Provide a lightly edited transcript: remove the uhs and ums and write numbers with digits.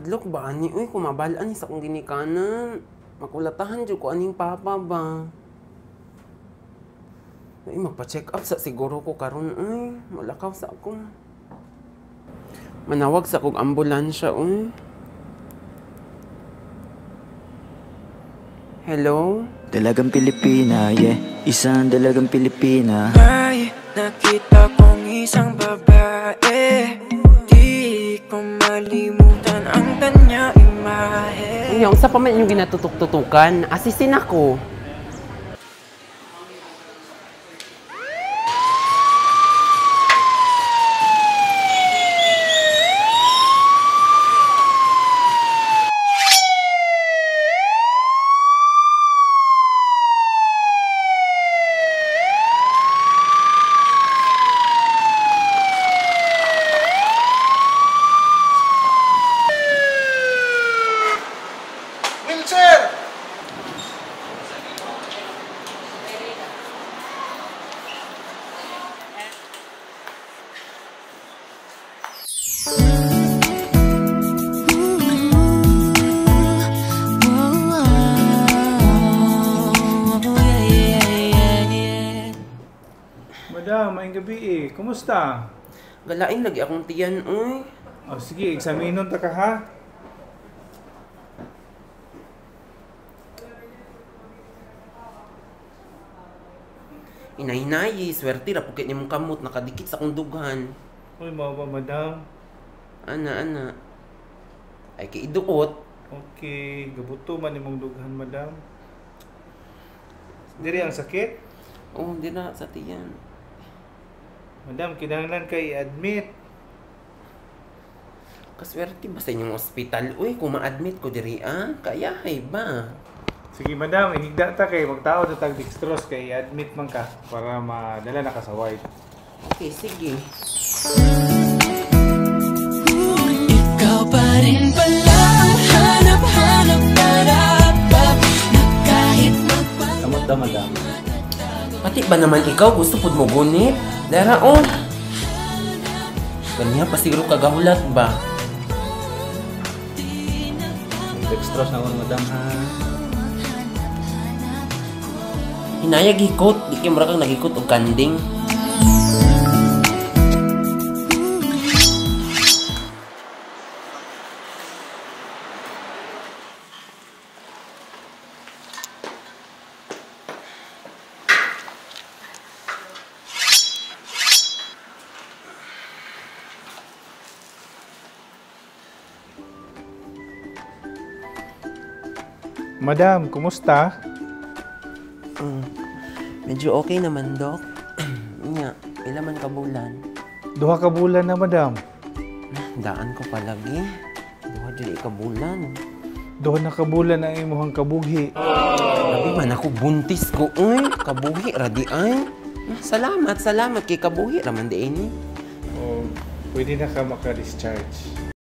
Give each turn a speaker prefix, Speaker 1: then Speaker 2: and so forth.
Speaker 1: Kahadlok ba ani uy kumabal-an ni sa akong ginikanan. Makulatahan jud ko aning papa ba. Ay, magpa-check up sa siguro ko karon uy. Malakaw sa ako. Manawag sa kog ambulansya uy. Hello?
Speaker 2: Dalagang Pilipina, yeah. Isang dalagang Pilipina.
Speaker 3: May nakita kong isang babae, di ko malimutan ang kanya imahe.
Speaker 1: Uy, unsa pa man inyong ginatutok-tutukan? Asisin ako.
Speaker 4: Wheelchair!
Speaker 5: Madam, maayong gabi eh. Kumusta?
Speaker 1: Galain lagi akong tiyan, uy.
Speaker 5: O sige, eksaminon ta ka ha.
Speaker 1: Inay-inayi, swerte ra pukit nimong kamot nakadikit sa akong dughan.
Speaker 5: Uy, mao ba, madam?
Speaker 1: Ana, ana. Ay kaiduot.
Speaker 5: Okay, gabuto man imong dughan, madam. Diri ang sakit?
Speaker 1: Oh, di na sa tiyan.
Speaker 5: Madam, kinahanglan kay i-admit.
Speaker 1: Kaswerte ba sa inyong ospital? Uy, kung ma-admit ko diri ah, kayahay ba?
Speaker 5: Sige, madam, ihigda ta kay magtao na tag dextrose kay i-admit man ka para madala na ka sa ward.
Speaker 1: Okay, sige.
Speaker 3: Ikaw pa rin pala ang hanap-hanap para na kahit
Speaker 6: Kamot daw, madam.
Speaker 1: Pati ba naman ikaw gusto pud mo gunit? Dara oh. Kanya pa siguro kagahulat ba?
Speaker 6: Dextrose na ako, madam, ha?
Speaker 1: Hinayag hikot, di kay mura kang naghikot og kanding.
Speaker 5: Madam, kumusta?
Speaker 1: Medyo okay naman, Dok. Nya, pila man ka bulan?
Speaker 5: 2 ka bulan na, madam.
Speaker 1: Daan ko palagi. 2 jud ka bulan.
Speaker 5: 2 na ka bulan ang imuhang kabuhi.
Speaker 1: Grabe man ako buntis ko, uy. Kabuhi ra di ay. Salamat, salamat kay kabuhi ra man di ini.
Speaker 5: O, pwede na ka maka-discharge.